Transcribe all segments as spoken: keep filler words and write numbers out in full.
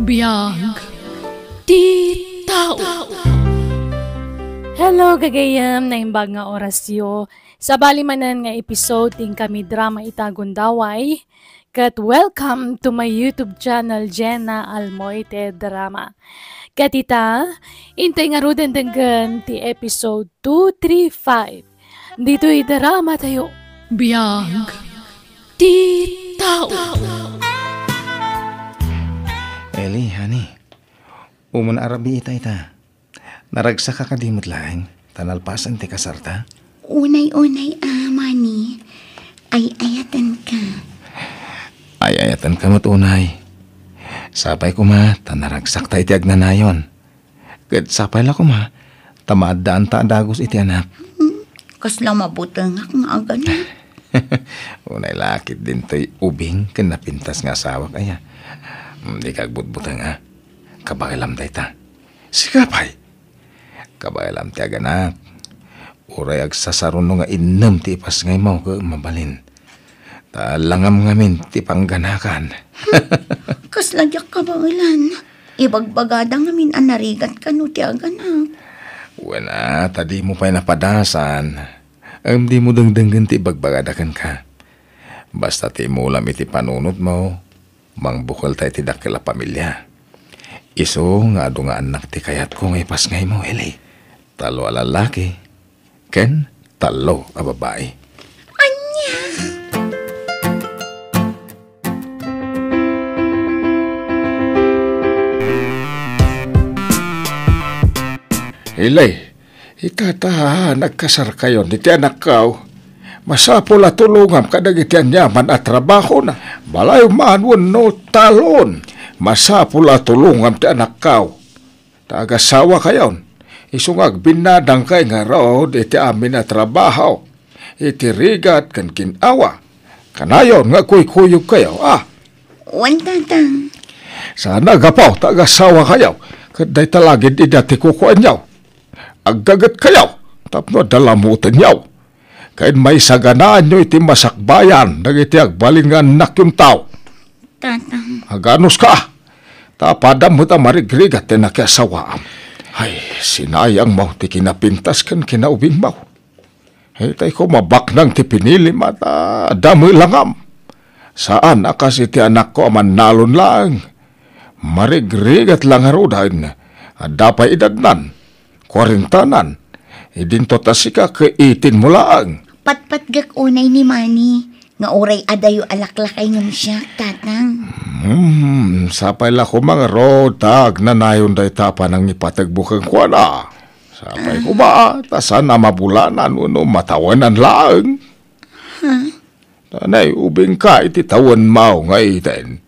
Biag ti tao. Hello, gagayyem, naimbag nga orasyo. Sabali manen nga episode ti Inkami Drama ita Gundaway. Ket welcome to my YouTube channel, Jenna Almoite Drama. Ket ita, intay ngaruden denggen ti episode two three five. Ditoy drama tayo. Biag ti tao. Eli, honey, umuna a rabii ita. Naragsaka kadi met laeng, ta nalpasen ti kasarta? Unay-unay a, Manny. Ay-ayatenka. Ay-ayatenka met unay. Sapay koma, ta naragsakta iti agnanayon. Ket sapay la koma, ta maaddaanta a dagus iti anak. Hmm, kasla mabutengak nga agana. Unay la ket dintoy ubing ken napintas nga asawak aya. Hmm, dika agbutbuteng a. Kabaelam dayta. Sika pay. Kabaelam ti aganak. Uray agsasaruno nga innem ti ipasngaymo ket mabalin. Ta langam ngamin ti pangganakan. Kasla diak kabaelan. Ibagbagada ngamin a narigat kano ti aganak. Wen a, ta dimo pay napadasan. Ngem dimo dengdenggen ti ibagbagada kenka. Basta ti imulam iti panunotmo, mangbukelta iti dakkel a pamilia. Isu nga adu nga annak ti kayatko nga ipasngaymo, Eli. Tallo a lallaki ken tallo a babai. Ania? Eli, ita ta nagkasarkayon iti anakko. Masapul a tulongam kadagiti aniaman a trabahona. Balay man wenno talon. Masapul a tulongam ti anakko. Ta agasawakayon. Isu nga agbinnadangkay ngarud iti amin a trabaho. Iti rigat ken gin-awa. Kanayon nga kuykuyogkayo, a? Wen, Tatang. Saan a gapu ta agasawakayo, ket dayta la gid ida ti kukuenyo. Aggagetkayo tapno adda lamutenyo. Ket maisaganaanyo iti masakbayan dagiti agbalin nga annakyo. Tatang. Aganuska, ta apadam met a marigrigat ti nakiasawaam. Ay, sinayangmo ti kinapintas ken kinaubingmo. Itay koma baknang ti pinilim, ta adda met langam. Saan a kas iti anakko a mannalon laeng. Marigrigat la ngaruden, adda pay edadnan, kuarentanan, idinto ta sika ket eighteen mo laeng. Patpatgek unay ni Manny, nga uray adayo a laklakay ngem siak, Tatang. Hmm, sapay la koma ngarud ta agnanayon dayta a panangipategmo kenkuana. Sapay koma, ta saan a mabulanan wenno matawenan laeng. Ha? Ta naiubingka iti tawenmo nga eighteen.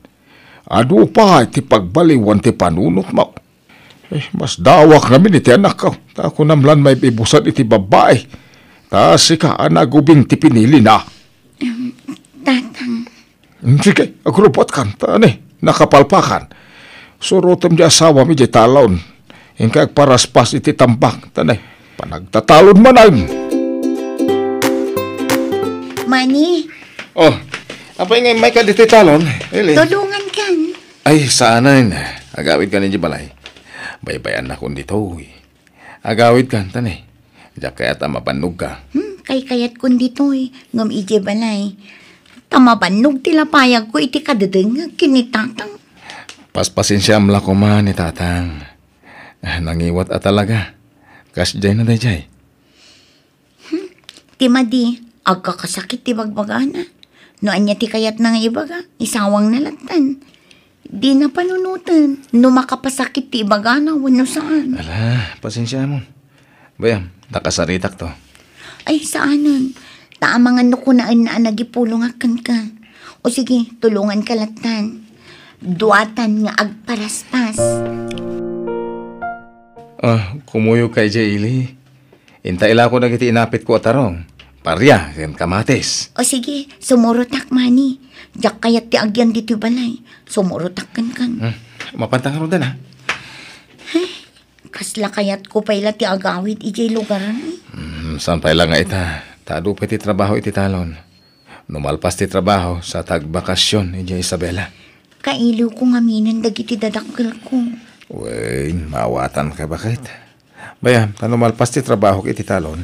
Adu pay ti pagbaliwan ti panunotmo. Eh, masdawak ngamin iti anakko. Ta kunam lan maibibusan iti babbai. Ta sika a nagubing ti pinilina. Em, Tatang. Mm, sige, agrubbuatkan. Ta ne, nakapalpakan. Surotem ti asawam idiay talon. Inka agparaspas iti tambak. Ta ne, panagtatalon manen. Manny. Oh, apay nga immayka ditoy talon, Eli? Tulongankan. Ay, saanen. Agawidkan idiay balay. Baybay-annakon ditoy. Agawidkan, ta ne. Diak kayat a mabannogka. Hmm, kaykayatkon ditoy, ngem idiay balay. Ta mabannog ti lapayagko iti kadedengngeg ken ni Tatang. Paspasensiam la koma ni Tatang. Nangiwat a talaga. Kasdiay na daydiay. Hmm, ti madi, agkakasakit ti bagbagana. No ania ti kayatna nga ibaga, isawangna lattan. Dina panunoten no makapasakit ti ibagana wenno saan. Ala, pasensiamon. Bayam, nakasaritakto. Ay, saanen. Ta amangan no kunaenna a nagipulongak kenka. O sige, tulonganka lattan. Duatan nga agparaspas. Ah, kumuyogka idiay ili. Inta ilako dagiti inapitko a tarong, paria, ken kamatis. O sige, sumurotak, Manny. Diak kayat ti agyan ditoy balay. Sumurotak kenkan. Hmm, mapantang arudan, ha? Ay, kasla kayatko pay la ti agawid idiay lugaran, eh. Hmm, saan pay la nga ita? Ta adu pay ti trabaho iti talon. No malpas ti trabaho, sa ta agbakasyon idiay Isabela. Kailiwko ngaminen dagiti dadakkelko. Wen, maawatanka, baket. Bay-am, ta no malpas ti trabahok iti talon,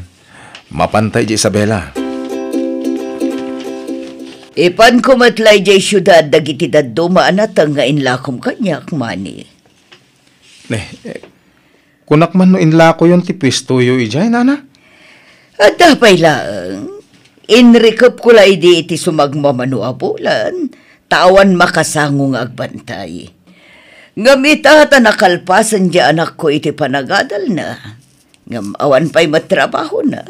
mapanta idiay Isabela. Ipanko met la idiay siudad dagiti dadduma a nateng nga inlakom kaniak, Manny. Ne, eh, kunak man no inlakoyon ti puestoyo idiay, nana? Adda pay laeng. Inrikepko la idi iti sumagmamano a bulan, ta awan makasango nga agbantay. Ngem ita ta nakalpasen ti anakko iti panagadalna, ngem awan pay met trabahona.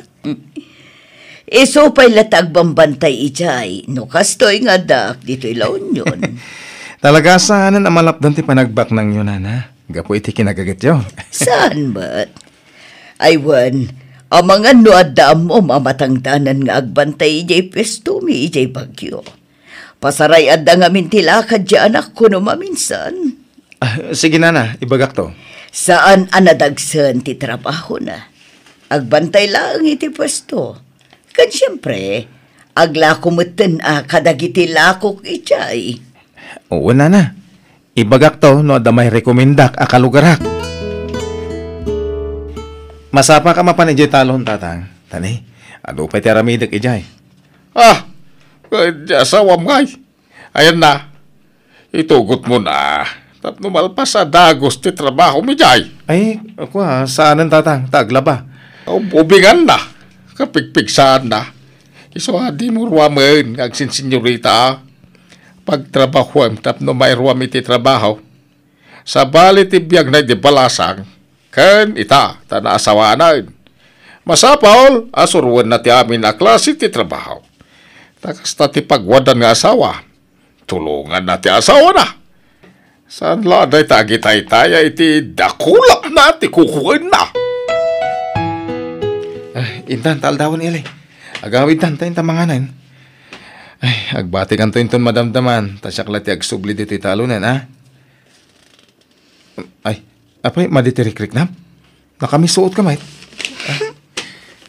Isu pay la ti agbambantay idiay, no kastoy nga addaak ditoy La Union. Talaga saanen a malapdan ti panagbaknangyo, nana, gapu iti kinagagetyo. Saan met? Ay wen, amangan no adda ammom a matangdanan nga agbantay idiay puestomi idiay Baguio. Pasaray-adda ngamin ti lakad ti anakko no maminsan. Ah, sige, nana, ibagakto. Saan a nadagsen ti trabahona. Agbantay laeng iti puesto. Ken siempre, aglako metten a kadagiti lakok idiay. Oo, nana. Ibagakto no adda mairekomendak a kalugarak. Masapaka mapan idiay talon, tatang. Tani, adu pay ti aramidek idiay. Ah, ket di asawam ngay. Ayanna, itugotmon a tapno malpas a dagus ti trabahom idiay. Ay, kua, saanen, tatang, ta aglaba. Ub-, ubinganna, kapigpigsaanna. Isu a dimo ruamen nga agsinsinyorita. Pagtrabahuem tapno mairuam iti trabaho. Sabali ti biagna idi balasang, ken ita, ta naasawanan. Masapul a suroenna ti amin a klase ti trabaho. Ta kasta ti pagwaddan nga asawa, tulonganna ti asawana. Saan la dayta agitaytaya iti dakulapna ti kukuenna? Ah, intan, ta aldawen, Eli. Agawidtan, ta intan manganen. Ay, agbatikanto inton madamdaman, ta siak la ti agsubli ditoy talonen, a? Ay, apay, madi ti rikriknam? Nakamisuotka met?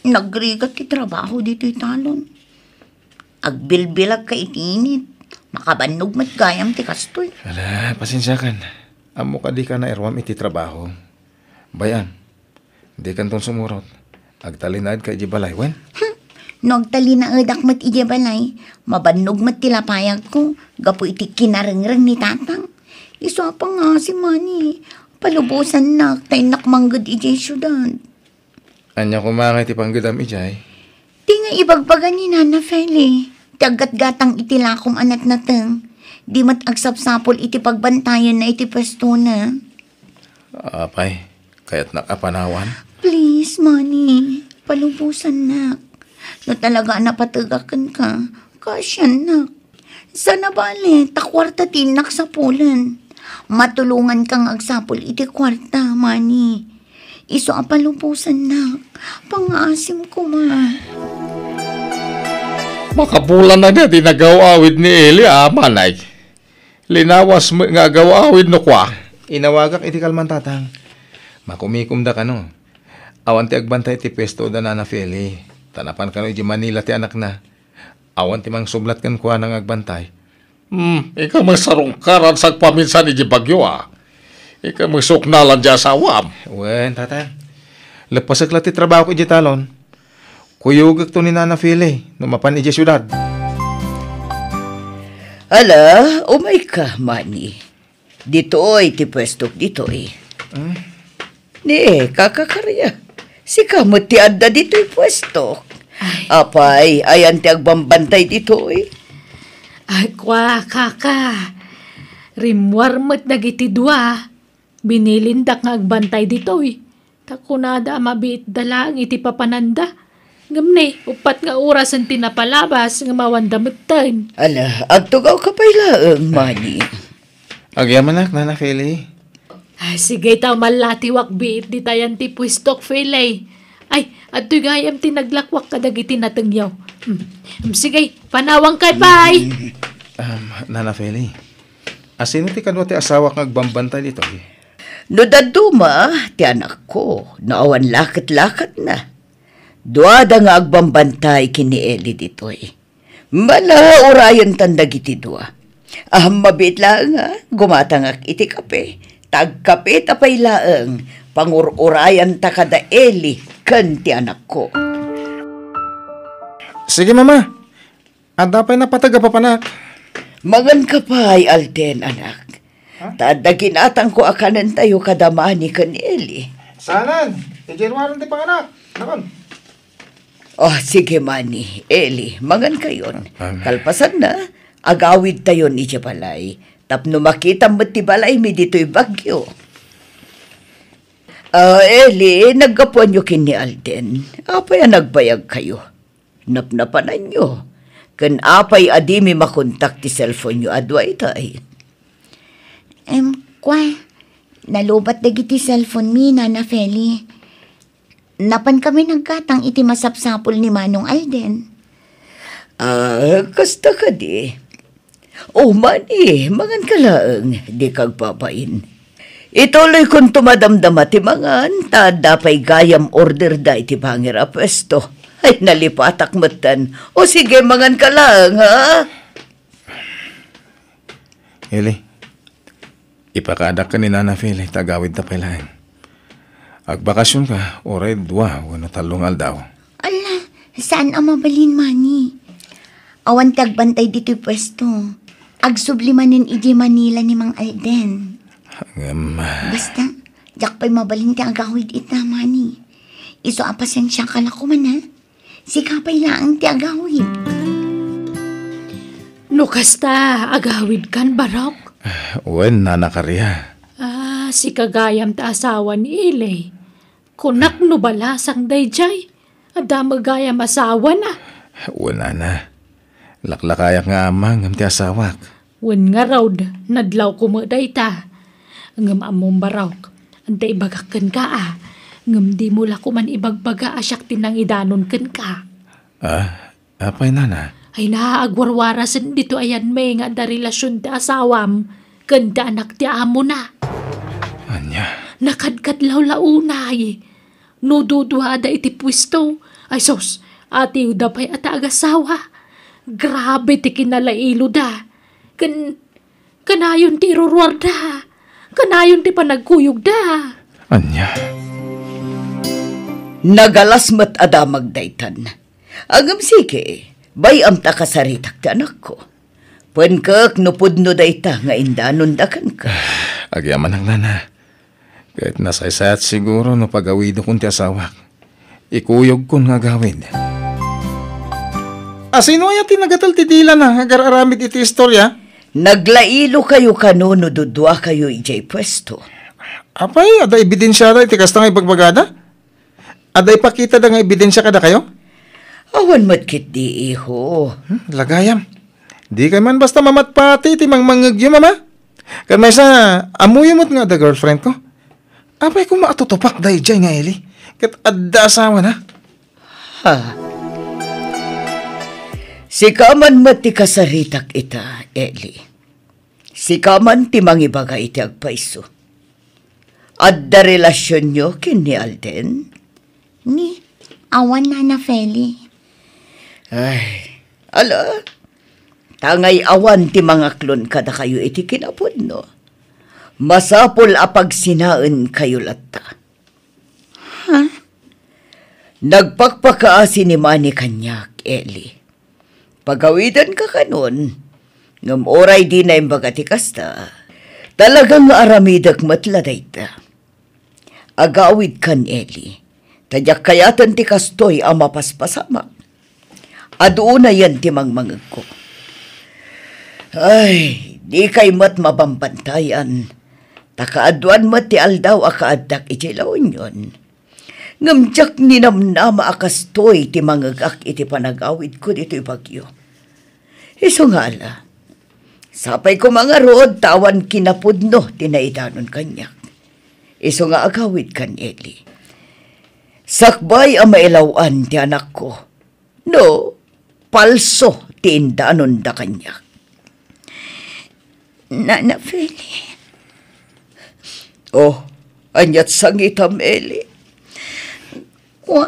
Nagrigat ti trabaho ditoy talon. Agbilbilagka iti init. Makabannog met gayam ti kastoy. Ala, pasensiakan. Ammok a dika nairuam iti trabaho. Bay-am, dikanton sumurot. Agtalinaedka idiay balay, wen? Hmm. No agtalinaedak met idiay balay, mabannog met ti lapayagko gapu iti kinarengreng ni tatang. Isu a pangngaasim, Manny, palubosannak ta innak mangged idiay siudad. Ania koma ngay ti panggedam idiay? Ti nga ibagbaga ni Nana Feli, ti aggatgatang iti lakom a natnateng, di met agsapsapul iti pagbantayenna iti puestona. Apay, kayatnak a panawan? Please, Manny, palubosannak. No talaga a napategak kenka, kaasiannak. Saan a bale, ta kuarta ti innak sapulen. Matulonganka nga agsapul iti kuarta, Manny. Isu a palubosannak. Pangngaasim koma. Makabulan na di nagaw-awid ni Eli, a, manay. Linawas met nga agaw-awid no kua. Inawagak iti kalman, tatang. Makumikomda kano. Awan ti agbantay iti puesto da Nana Feli. Ta napan kano iti Manila ti anakna. Awan ti mangsublat kenkuana nga agbantay. Hmm, inka met sarungkaran sagpaminsan iti bagyo, a. Inka met suknalan ti asawam. Wen, tatang. Leppasek la ti trabahok iti talon. Kuyogekto ni Nana Feli no mapan idiay siudad. Ala, umayka, Manny. Ditoy ti puestok ditoy. Hmm? Ni, kaka Karia. Sika met ti adda ditoy puestok. Ay. Apay, ayan ti agbambantay ditoy? Ay, kua, kaka. Rimmuar met dagiti dua. Binilindak nga agbantay ditoy. Ta kunada a mabiitda laeng iti papananda. Ngem ne, uppat nga orasen ti napalabas nga mawanda metten. Ala, agtugawka pay laeng, Manny. Agyamanak, Nana Feli. Ah, sige, ta mallatiwak biit ditayan ti puestok, Feli. Ay, adtoy gayam ti naglakwak kadagiti natengyo. Hmm. Hmm, sige, panawangkay pay. Um, Nana Feli, asino ti kadua ti asawak nga agbambantay ditoy? No dadduma ti anakko, no awan laket-laketna. Duada nga agbambantay ken ni Eli ditoy. Mala, urayentan dagiti dua. Ah, mabiit laeng, ha? Gumatangak iti kape. Ta agkapeta pay laeng, pangur-urayanta kada Eli ken ti anakko. Sige, Mama. Adda pay napateg a papanak. Manganka pay, Alden, anak. Ha? Ta adda ginatangko a kanentayo kada Mani ken Eli. Saanen? Idiay ruaren ti panganak. Nakon. Oh, sige, Mani, Eli, mangankayon. Ah. Kalpasanna, agawidtayon idiay balay. Tapno makitam met ti balaymi ditoy Baguio. Ah, Eli, naggapuanyo ken ni Alden. Apay a nagbayagkayo? Napnapananyo. Ken apay a dimi makontak ti cellphone-yo a dua itay? Em, kua, nalubat dagiti cellphone-mi, Nana Feli. Napankami naggatang iti masapsapul ni Manong Alden. Ah, kasta kadi. O, Mani, manganka laeng, dika agbabain. Ituloykonto madamdama ti mangan, ta adda pay gayam orderda iti bangir a puesto. Ay, nalipatak metten. O sige, manganka laeng, ha? Eli, ipakaadak ken ni Nana Feli ta agawidta pay laeng. Agbakasionka, uray dua wenno tallo nga aldaw. Ala, saan a mabalin, Mani? Awan ti agbantay ditoy puesto. Agsubli manen idiay Manila ni Mang Alden. Ngem, ah, basta, diak pay mabalin ti agawid ita, Mani. Isu a pasensiaka la koman, ha? Sika pay laeng ti agawid. No kasta, agawidkan, Barok? Wen, Nana Karia. Ah, sika gayam ti asawa ni Eli. Kunak no balasang daydiay. Adda met gayam asawana. Wen, Nana. Laklakayak nga ama ngem ti asawak. Wen ngarud, nadlawko met dayta. Ngem ammom, Barok, adda ibagak kenka a, ngem dimo la koman ibagbaga a siak ti nangidanon kenka. Ah, apay, Nana? Ay na, agwarwarasen ditoy ayanmi nga adda relasion ti asawam ken ti anak ti amona. Ania? Nakadkadlawlaw unay. No duduada iti puesto, ay sus, atiwda pay a ta agasawa. Grabe ti kinalailoda. Ken, kanayon ti iruruarda. Kanayon ti panagkuyogda. Ania? Nagalas met a damag daytan. Ngem sige, bay-am ta kasaritak ti anakko. Penkek no pudno dayta nga indanonda kenka. Agyamanak, Nana. Ket nasaysayat siguro no pagawidokon ti asawak. Ikuyogkon nga agawid. A, sino aya ti nagatel ti dilana nga agar-aramid iti istoria? Naglailokayo kano no duduakayo idiay puesto. Apay, adda ebidensiada iti kasta nga ibagbagada? Adda ipakitada nga ebidensia kadakayo? Awan met ketdi, iho. Hmm, lagayam. Dikay man basta mamatpati iti mangmangngegyo, Mama. Ken maysa, ammoyo met nga adda girlfriendko. Apay koma a tutupak daydiay nga Eli? Ket adda asawana. Ha? Sika man met ti kasaritak ita, Eli. Sika man ti mangibaga iti agpayso. Adda relasionyo ken ni Alden? Ni, awan, Nana Feli. Ay, ala, ta ngay-awan ti mangaklon kadakayo iti kinapudno. Masapul a pagsinaenkayo latta. Ha? Nagpakpakaasi ni Manny kaniak, Eli. Pagawidanka kanon, ngem uray dina imbaga ti kasta, talaga nga aramidek met la dayta. Agawidkan, Eli, ta diak kayaten ti kastoy a mapaspasamak. Adu unayen ti mangmangegko. Ay, dikay met mabambantayan, ta kaaduan met ti aldaw a kaaddak iti La Union. Ngem diak ninamnama a kastoy ti mangegak iti panagawidko ditoy Baguio. Isu nga ala, sapay koma ngarud ta awan kinapudno ti naidanon kaniak. Isu nga agawidkan, Eli. Sakbay a mailaw-an ti anakko. No, palso ti indanonda kaniak. Nana Feli. Oh, aniat sangitam, Eli? Kua,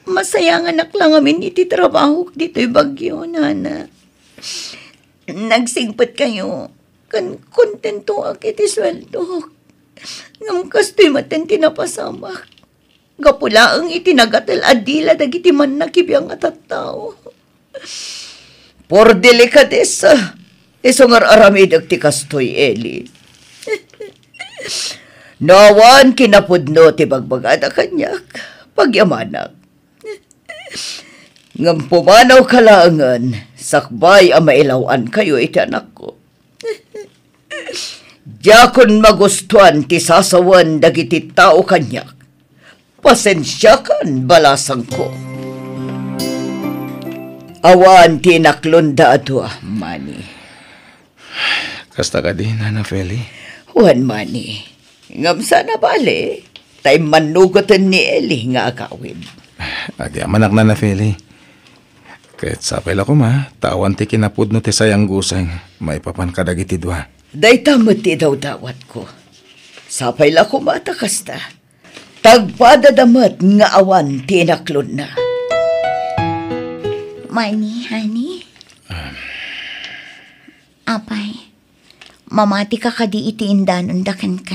masayanganak la ngamin iti trabahok ditoy Baguio, Nana. Nagsingpetkayo ken kontentoak iti sueldok. Ngem kastoy met ti napasamak. Gapu laeng iti nagatel a dila dagiti mannakibiang a tattao. Por delikadesa, isu nga ar-aramidek ti kastoy, Eli. No awan kinapudno ti bagbagada kaniak, pagyamanak. Ngem pumanawka laengen, sakbay a mailaw-ankayo iti anakko. Diakon magustuan ti sasawen dagiti tao kaniak. Pasensiakan, balasangko. Awan ti inaklonda a dua, Manny. Kasta kadi, Nana Feli? Wen, Manny. Ngem saan a bale, ta immannugoten ni Eli nga agawid. Agyamanak, Nana Feli. Ket sapay la koma, ta awan ti kinapudno ti sayangguseng maipapan kadagiti dua. Dayta met ti idawdawatko. Sapay la koma ta kasta. Tagpadada met nga awan ti inaklonna. Manny, honey? Apay, mamatika kadi iti indanonda kenka?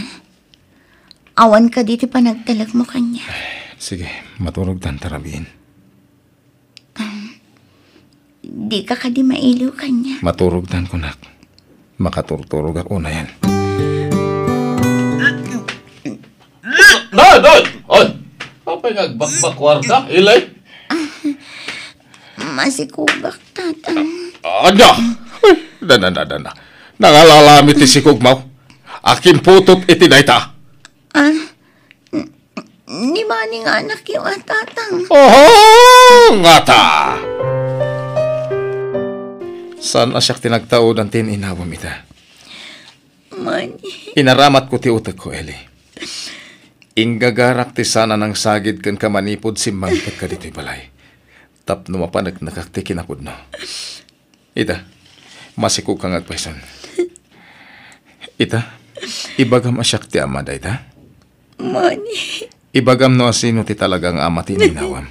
Awan kadi ti panagtalekmo kaniak? Sige, maturogtan ta rabiin. Dika kadi mailiw kaniak? Maturogtan, kunak. Makaturturogak unayen. Nay, nay! Ay! Apay nga agbakbakwarda, Eli? Masikogak, Tatang. Ania? Ay, dana, dana, dana. Nangalalami ti sikogmo. Akin putot iti dayta. Ah, n-, ni Manny nga anakyo a, Tatang. Oho, ngata! Saan a siak ti nagtaudan ti ininawam ita? Manny. Inaramatko ti utekko, Eli. Inggagarak ti saan a nangsagid kenka manipud simmangpetka ditoy balay. Tapno mapaneknekak ti kinapudno. Ita, masikogka nga agpayson. Ita, ibagam a siak ti ama dayta? Manny. Ibagam no asino ti talaga nga ama ti ininawam.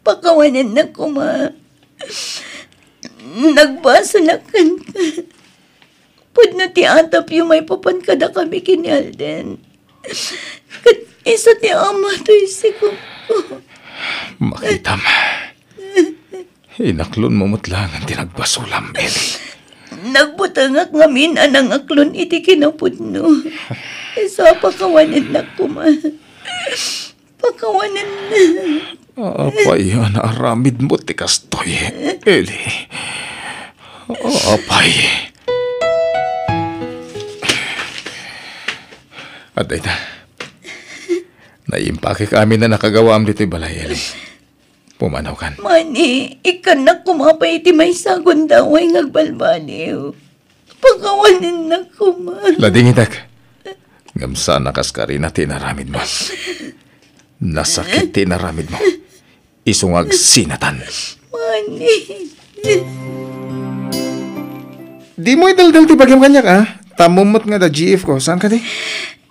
Pakawanennak koma. Nagbasolak kenka. Pudno ti atapyo maipapan kadakami ken ni Alden. Ket isu ti ama toy sikogko. Makitam. Inaklonmo met laengen ti nagbasolam, Eli. Nagbutengak ngamin a nangaklon iti kinapudno. Isu a pakawanennak koma. Pakawanennak. Apay a naaramidmo ti kastoy, Eli? Apay. Adda ita. Naimpakek amin a nakagawaam ditoy balay, Eli. Pumanawkan. Manny, ikkannak koma pay iti maysa a gundaway nga agbalbaliw. Pakawanennak koma. Ladingitek. Ngem saan a kas karina ti inaramidmo. Nasakit ti inaramidmo. Isu nga agsinatan. Manny. Dimo idaldal ti bagim kaniak, a? Tammom met nga adda G F ko. Saan kadi?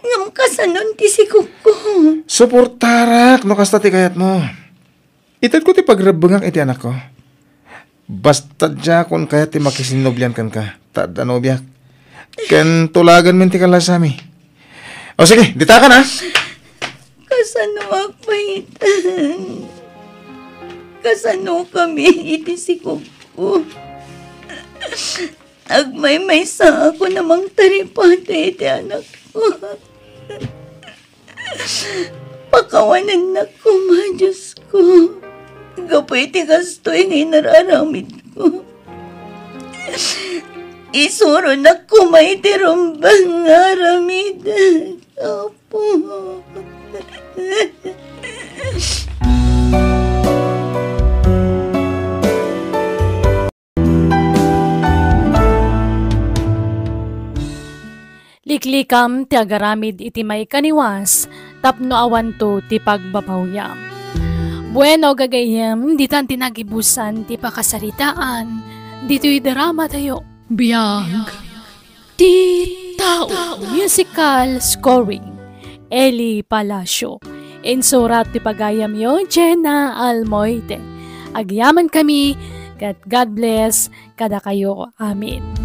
Ngem kasanon ti sikogko? Suportarak no kasta ti kayatmo. Itedko ti pagrebbengak iti anakko. Basta diakon kayat ti makisinnobian kenka, ta adda nobiak. Ken tulaganmin ti kallasami. O sige, ditakan, a? Kasano agpaitan? Kasanokami iti sikogko? Agmaymaysaakon a mangtaripatay iti anakko. Pakawanennak koma, Diosko. Gapu iti kastoy nga inar-aramidko, isuronak koma iti rumbeng nga aramidek, Apo. Liklikam ti agaramid iti maikaniwas tapno awanto ti pagbabawyam. Bueno, gagayyem, ditan ti nagibusan ti pakasaritaan ditoy dramatayo. Biag ti tao. Musical scoring, Eli Palacio. Insurat ti pagayamyo, Jenna Almoite. Agyamankami, ket God bless kadakayo. Amen.